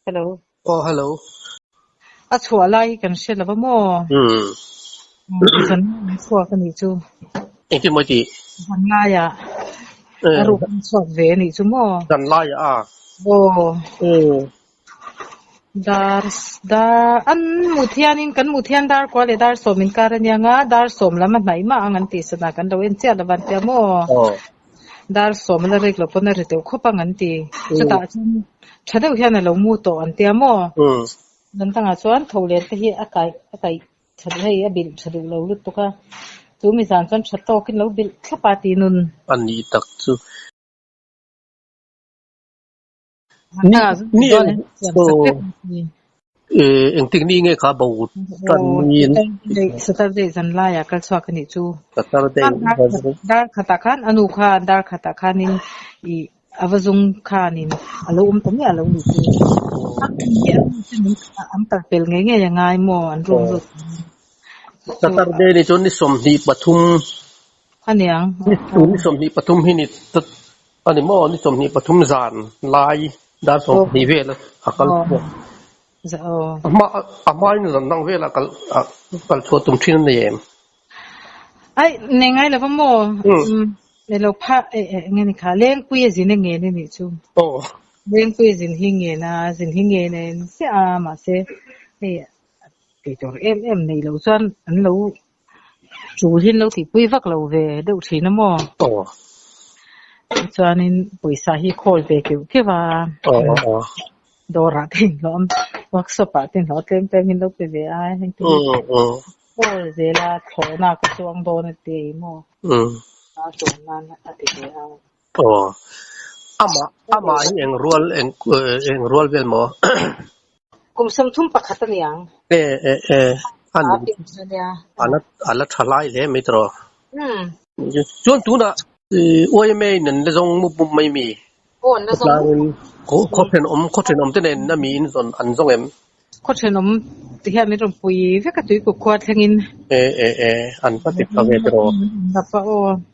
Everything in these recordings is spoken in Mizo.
Hello. Aw hello. A chhuah lai hi kan hre lo va maw? Umm. Zan an chhuak a nih chu. Engtin maw i tih? Zan laiah a ruk an chhuak ve a nih chu maw? Zan laiah a? Aw. Umm. Dar dar an mut hianin kan mut hian dar kua leh dar sawm inkar a nia nga dar sawm lam a hnaih mah ang an tih sanah kan lo en chiah lo van tia maw? Aw. Dar sawm a la rek lo pawn a ri deuh khawp ang an ti. Chutah chuan tha deuh hian a lo mu tawh an tia maw? Zan dangah chuan tho len te hi a kaih a kaih tha duh hei a bilh tha duh lo lutuk a. Chu mi zan chuan tha tawkin lo bilh thlap a ti nun. A nih tak chu. Ni ni engtik ni nge kha bo tan niin. Saturday zan laiah kal chhuak a nih chu. Saturday Dar khatah khan a nu kha dar khatah khanin ih a va zung khanin a lo awm ta miah lo nih chu. An kal pel ngei ngei a ngai maw an room lut. Saturday ni chuan ni 23. Aniang. Ni 23 hi ni A ni maw? Ni 23 zan lai dar 12 vel a kal chhuak. A hma a hmain zan dang velah kal kal chhuah tum thin a nei em? Ai, nei ngai lo va maw? Nei lo pha eng nge ni kha? Lengpui a zin a ngen a nih chu. Lengpui a zin hi ngen a, zin hi ngen a en chiah a, mahse hei tih tur em em neih loh chuan an lo Tul hi an lo tihpui vak lo ve deuh thin a maw? Chuanin pawisa hi khawl ve keuh keuh a, dawrah te inhlawh a, workshop ah te inhlawh a, tlem tlem hi an lo pe ve a, heng te hi khawl zel a, thlawhna ka chuang dawn a ti ei maw? A chuan nan a ti ve a. Amah amah hi eng rual eng eng rual vel maw? Kum 31 a ni ang. E e e a ni a la a la tha lai hle mai tawh. Chuan tunah YMA in an la zawng mup mup mai mi? Aw an la zawng mup mup. Khaw thenawm khaw thenawm te nen a mi in zawn an zawng em? Khaw thenawm ti hian min rawn pui vek a tui kut khua thlengin. E e e an va ti tha ve tawh.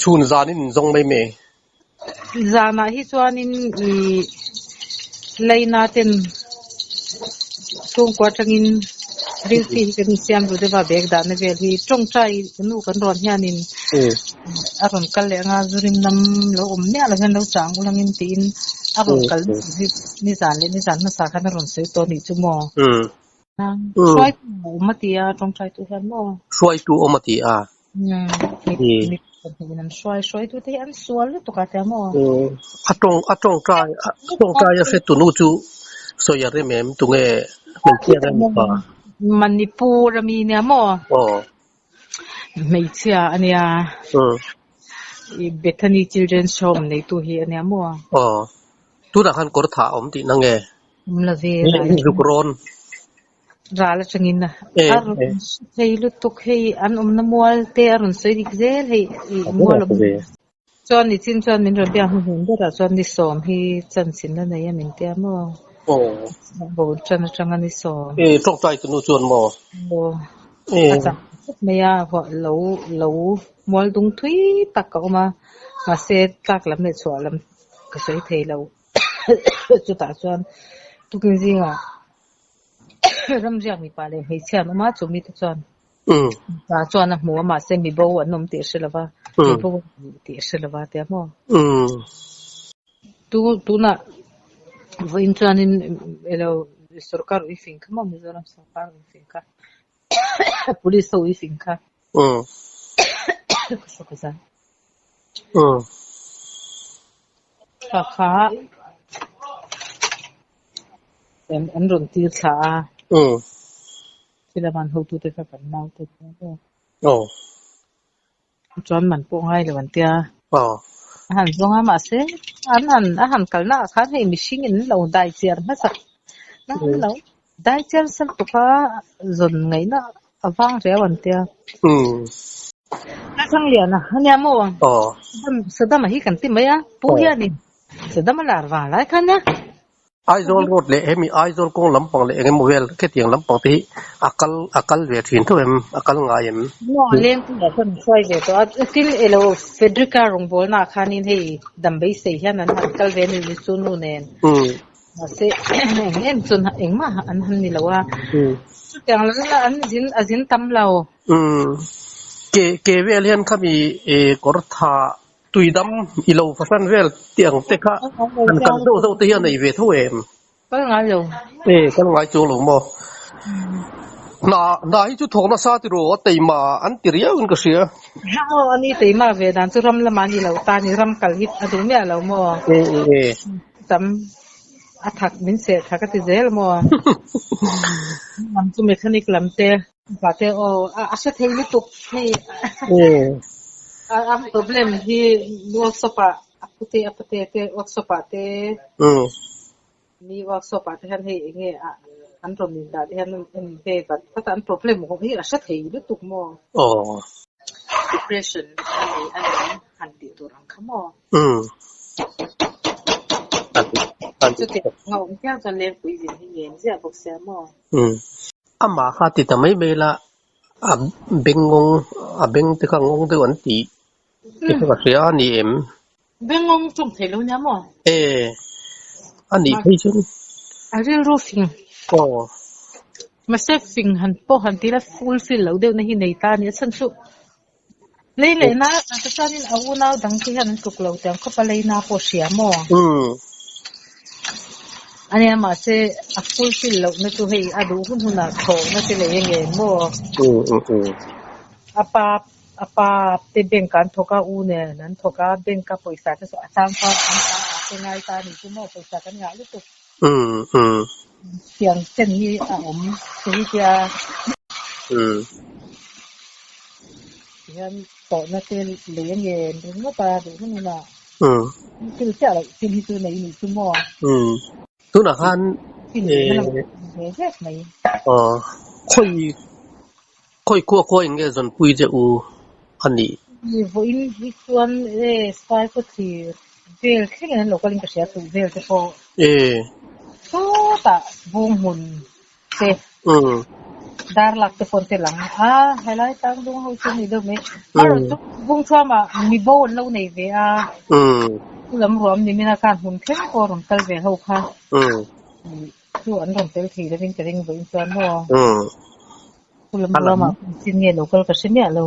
Chhun zanin in zawng mai mi? Zanah hi chuanin ih laina ten chhungkua atangin duty hi kan insiam ru deuh a bag dahna vel hi tawngtai nu kan rawn hianin a rawn kal leh anga zurin lam lo awm miah lo hian lo chang ulangin tiin a rawn kal hi nizan leh nizan hmasa khan a rawn sawi tawh anih chu maw. Hruaitu a awm a ti a tawngtai tu hian maw. Hruaitu awm a ti a. Mi an hruai hruaitu te hi an sual lutuk a tia maw? A tawng a tawngtai a tawngtai a hre tunu chu sawi a rem em tunge hmeichhia nge mipa? Manipur ami nia maw? Aw. Hmeichhia ania. I Bethany Children's Home neitu hi ania maw? Aw. Tunah khan kawr tha a awm tihna nge? Awm lo ve. Zuk rawn. Ral atangin a rawn hre thei lutuk hei an awmna mual te a rawn sawi dik zel hei ih mual awm chuan nichin chuan min rawn biak hnuhnun berah chuan ni sawm hi chanchin la nei a min tia maw bo tan atanga ni sawm tawngtai tunu chuan maw a chak khawp mai a lo lo mual dung thui tak a awm a mahse tlak lam leh chhuah lam ka sawi thei lo chutah chuan tukin zingah Ramriak mipa leh hmeichhia an awm a, chu mite chuan mipa chuan a hmu a, mahse mibo an awm tih a hre lo va, mibo an ni tih a hre lo va tia maw? Tunah vawiin chuanin elo sorkar uifing kha maw Mizoram sorkar uifing kha police ho uifing kha ka hre ka zan. Kha kha. An rawn tir thla a. Thil a van hotute kha kan nau te nia maw. Chuan man pawh ngai lo an tia. A han zawng a mahse an han a han kalna ah khan hei mihring in lo dai chiar hmasa na an lo dai chiar sal tuk a zawn ngaihna a vang riau an tia. Thlangliana ania maw? Sadam a hi kan ti mai a pu hianin Sadam a lar vang lai khan nia. Aizawl road leh hemi Aizawl kawng lampang leh engemaw vel khetiang lampang te hi a kal a kal ve thin tho em? A kal ngai em? Maw Lengpuiah chuan an hruai ve tawh a, tin elo Frederick-a rawngbawlnaah khanin hei dam beisei hian an han kal ve a ni chu nu nen. Mahse eng em chuan engmah an han ni lo a, chutiang lo in an zin a zin tam lo. Umm ke ke vel hian khami kawr tha tuidam i lo fahran vel tih ang te kha han kal zauh zauh te hian a nei ve tho em? Kal ngai lo. E kal ngai chuang lo maw? Hna hna hi chu thawk nasa ti rawh a teima an ti riau in ka hria. Aw a ni teima ve dan chu ram lamah a ni lo ta ni ram kal hi a duh miah lo maw? E e. Tam a thak min seh thak a ti zel maw? Lam chu mechanic lam te pa te aw a hre thei lutuk hei a problem hi workshop ah a pute a pute te workshop ah te mi workshop ah te hian hei eng nge a an rawn in dah te hian en ve vat vat a an problem hi a hre thei lutuk maw? Depression a nei a ni han tih tur ang kha maw? Chuti ang a awm hial chuan lengpui zin hi ngen ziah bawk sia maw? Amah kha ti ta mai mai la, a beng ngawng, a beng te kha ngawng deuh an tih te kha ka hria a ni em? Beng ngawng tum thei lo nia maw? E, a nih phei chuan. A rilru fing. Aw. Mahse fing han pawh han ti la fulfill loh deuhna hi nei ta a ni a chhan chu. Lei leh na ah te chuanin a unau dang te hian an tluk lo tiang khawp a lei na pawh hria maw? A nia mahse a fulfill loh na chu hei a duh hun hunah thawhna te lei a nge maw? A pa a pa te bank ah an thawk a u nen an thawk a bank a pawisa te saw a chang chuan an ta ah te ngai ta a ni chu maw pawisa kan ngah lutuk. Tiang chen hi a awm thei tia. Tihian tawhna te lei a nge ringawt a duh hun hunah thil chiah loh thil hi chu nei nih chu maw. Tunah khan ve vek mai. Khawi khawi khua khua in nge zawnpui che u a nih? Vawiin hi chuan e sai khaw thlir vel thlengin an lo kalin ka hria tuh vel te pawh. Chutah bung hmun te dar lak te pawn te lang a helai tang dung ho chu a ni deuh mai. Amaherawh chu bung thuamah mi bo an lo nei ve a, chu lam ruam ni mina khan hmun thleng pawh a rawn kal ve ho kha chu an rawn tel thei lovin ka ring vawiin chuan maw. Chu lam ruamah khan chin nge lo kal ka hre miah lo.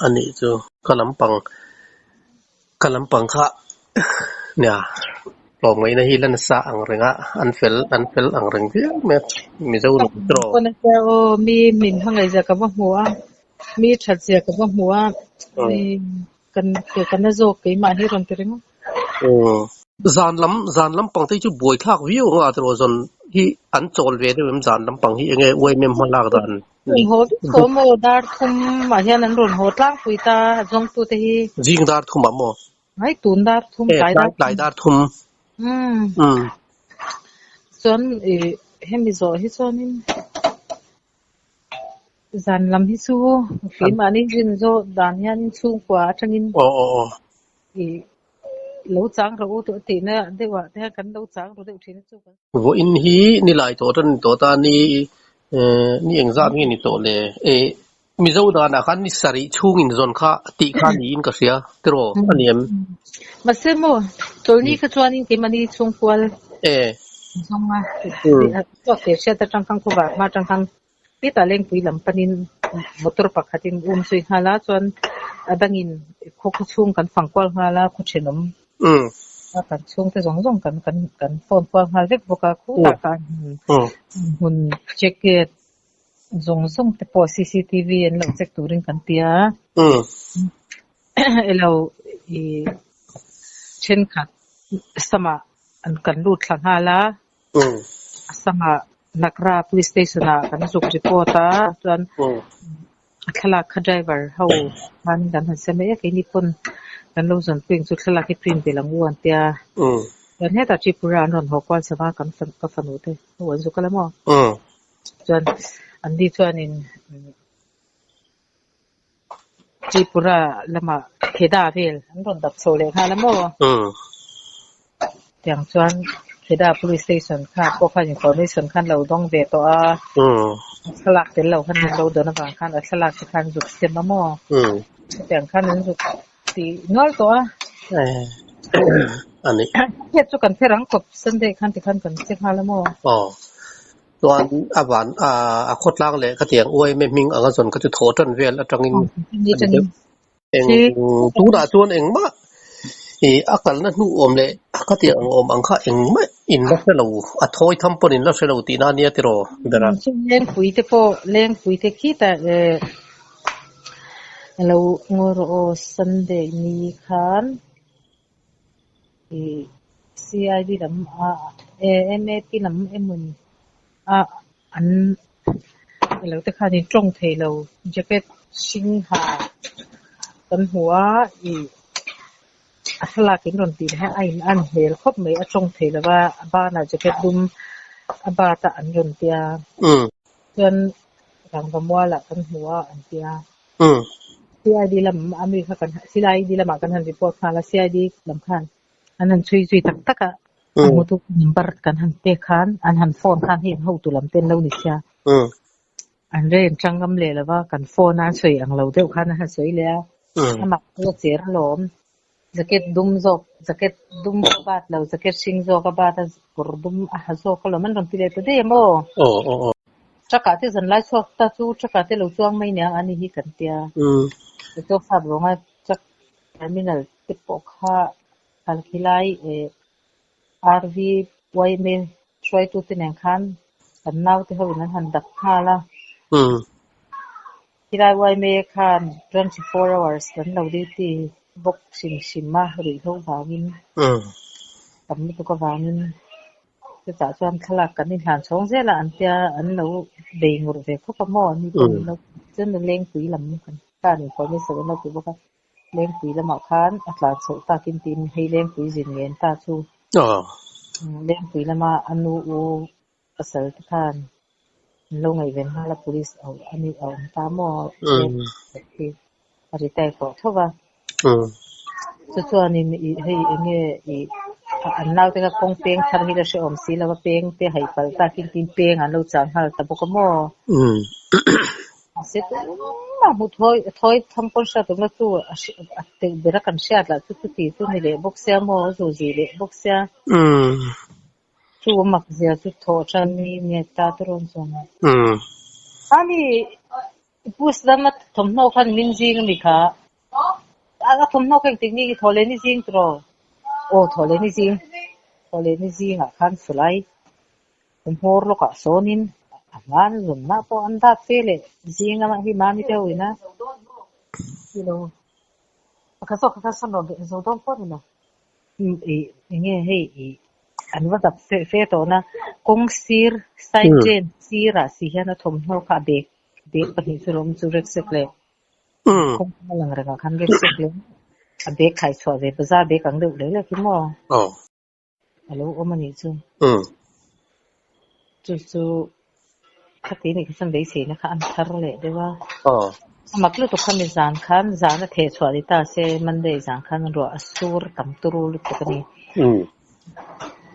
A nih chu ka lampang Ka lampang kha nia tlawmngaihna hi la nasa ang reng a, an fel an fel ang reng viau mai a, Mizo lawm te rawh. Pawn atia aw mi min hmangaih zia ka va hmu a, mi that zia ka va hmu a, kan ka na zawk keimah hi rawn ti reng a. Zan lam zan lampang te hi chu buaithlak viau ang a tiraw zawn hi an chawl ve deuh em zan lampang hi enge UMM hma lak dan Rawn haw vek tawh maw? Dar thum ah hian an rawn haw tlangpui ta zawngtute hi. Zing dar thum ah maw? Ai tun dar thum, tlai dar thum. Tlai dar thum. Umm. Chuan i hemi zawh hi chuanin zan lam hi chu keimahni rin zawh dan hianin chhungkua atangin i lo chang rawh u tih a tihna deuh ah te hian kan lo chang ru deuh thin a chu kan. Vawiin hi ni lai tawh tan ni tawh ta ni ni engzat nge ni tawh le? E Mizo danah khan ni sarih chhung inzawn kha tih kha niin ka hria tiraw a ni em? Mahse maw chawlhni kha chuanin keimahni chhungkual zawnga chhuak thei hriat atang khan khawvar hma atang khan Hetah Lengpui lam panin motor pakhatin um zui nghal a, chuan a dangin khaw khaw chhung kan fang kual nghal a, khaw thenawm a kan chhungte zawng zawng kan kan kan phone kual nghal vek bawk a, khutah khan hmun jacket zawng zawng te pawh cctv an lo check turin kan ti a, elo ih thenkhat samah an kan lut thla nghal a. Assam-ah Nakra Police Station-ah kan zuk report a, chuan a thlalak kha driver ho khan kan han sem mai a, keini pawn kan lo zawn peng chu thlalak hi print belh ang u an tia. Chuan hetah Tripura an rawn haw kual chho a, kan ka fanu te ho an zuk a la maw? Chuan anni chuanin Tripura lamah Kheda vel an rawn dap chho leh nghal a maw? Tiang chuan Kheda Police Station kha pawh khan information khan lo dawng ve tawh a, a thlalak tel lo khan an lo dawn avang khan a thlalak te khan zuk sem a maw? Chutiang khan an zuk ti nual tawh a. A ni. Hriat chu kan phe rang khawp Sunday khan tikhan kan che nghal a maw? Aw. Chuan a van a khawtlang leh khatiang uaime hming anga zawn kha chu thaw tan vel atangin a ni deuh. Eng tunah chuan engmah i a kalna hnu awm leh khatiang ang awm ang kha engmah in la hre lo, a thawi tham pawn in la hre lo tihna ania tiraw ber a. Chu Lengpui te pawh Lengpui te khitah a lo ngawi rawh aw Sunday ni khan i CID lam a MAP lam emawni a an ilo te khan in tawng thei lo jacket hring ha kan hmu a ih a thlalak in rawn tih leh a in an hmel khawp mai a tawng thei lo va a banah jacket dum a bat a an rawn tia chuan rangva mualah kan hmu a an tia CID lam a mi kha kan CID lamah kan han report nghal a CID lam khan an han chhui zui tak tak a a hmutu number kan han pek khan an han phone khan hei an hotu lam te an lo ni sia an rei an tang ngam leh lo va kan phone a an sawi ang lo deuh khan an han sawi leh a amah chu a cher alawm jacket dum zawk jacket dum a bat lo jacket hring zawk a bat a kawr dum a ha zawk alawm an rawn ti leh ta daih em aw truck ah te zan lai chhuak ta chu truck ah te lo chuang mai nia ani hi kan tia tichuan sap rawnga truck terminal te pawh kha Khalkhilai eh RV YMA hruaitute nen khan kan naute ho in an han dak nghal a. Khilai YMA khan 24 hours kan lo duty bawk hrim hrim a ruihhlo vangin tam lutuk avangin chutah chuan thlalak kan inhlan chhawng zel a an tia an lo bei ngawrh ve khawp a maw ani pawh an lo chuan Lengpui lam kan khan information an lo pe bawk a. Lengpui lamah khan a tlan chhoh takin tiin hei Lengpui zin ngen ta chu Lengpui lama a nu u pasal te khan an lo ngaihven nghal a police a a awm ta maw khi a retire tawh tho va. Chu chuanin ih hei eng nge ih an naute kha kawng peng thar hi la hrehawm si lo a peng te haih palh takin tiin peng an lo chah nghal ta bawk a maw. Mahse tumah hmu thawi thawi tham pawn hriat awmna chu a a teh ber a kan hriat lah chu chuti chu ni leh bawk sia maw a zu zui leh bawk sia. Chu a mak zia chu thawh tan ni nge ta te rawn chuan. Ani bus lama thawmhnaw khan min zing a mi kha. A thawmhnaw kha engtik ni thaw leh ni zing tiraw? Aw thaw leh ni zing thaw leh ni zingah khan chulai. Hmawr lawkah sawnin a hman zunna pawh an dak fe leh zing lamah hi mami te ho ina tilo pakhat zawk kha sawn rawn zo dawn pawh a ni lo. Ih enge hei ih an va dap fe fe tawh na kawng sir side drain sirah si hian a thawmhnaw kha a bag bag pahnih chu a lo awm chu rucksack leh kawng a lang rengah khan rucksack leh a bag thlai chhuah ve bazar bag ang deuh leh lek hi maw. A lo awm a nih chu. Chu chu khati nih kha chuan beiseina kha an thar leh deuh a. A mak lutuk kha mi zan khan zan a theh chhuah ni ta se Monday zan khan ruah a sur tam turu lutuk a ni.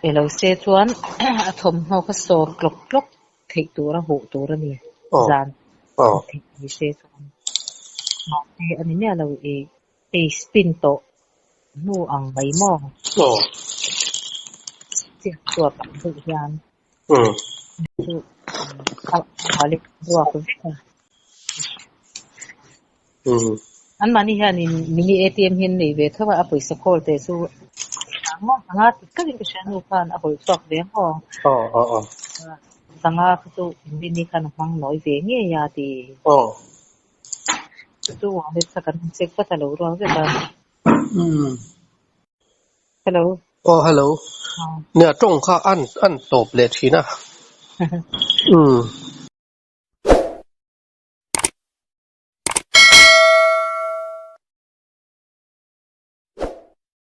E lo se chuan a thawmhnaw kha sawr tlawk tlawk theih tur a huh tur a ni. Zan theih ni se chuan. Mahse a ni miah lo i ei spin tawh hnu ang mai maw? Chiak chuap ang deuh hian chu a wallet ruak vek a. Anmahni hianin mini ATM hi an nei ve tho a, a pawisa khawl te chu anga anga ti takin ka hria hnu khan a hawlh chhuak ve maw? Zanga kha chu mini khan a hmang nawi ve ngei a ti. Chu wallet kha kan han check vat a lo ruak vek a. Hello. Aw hello. Nia tawng kha an an tawp leh thin a.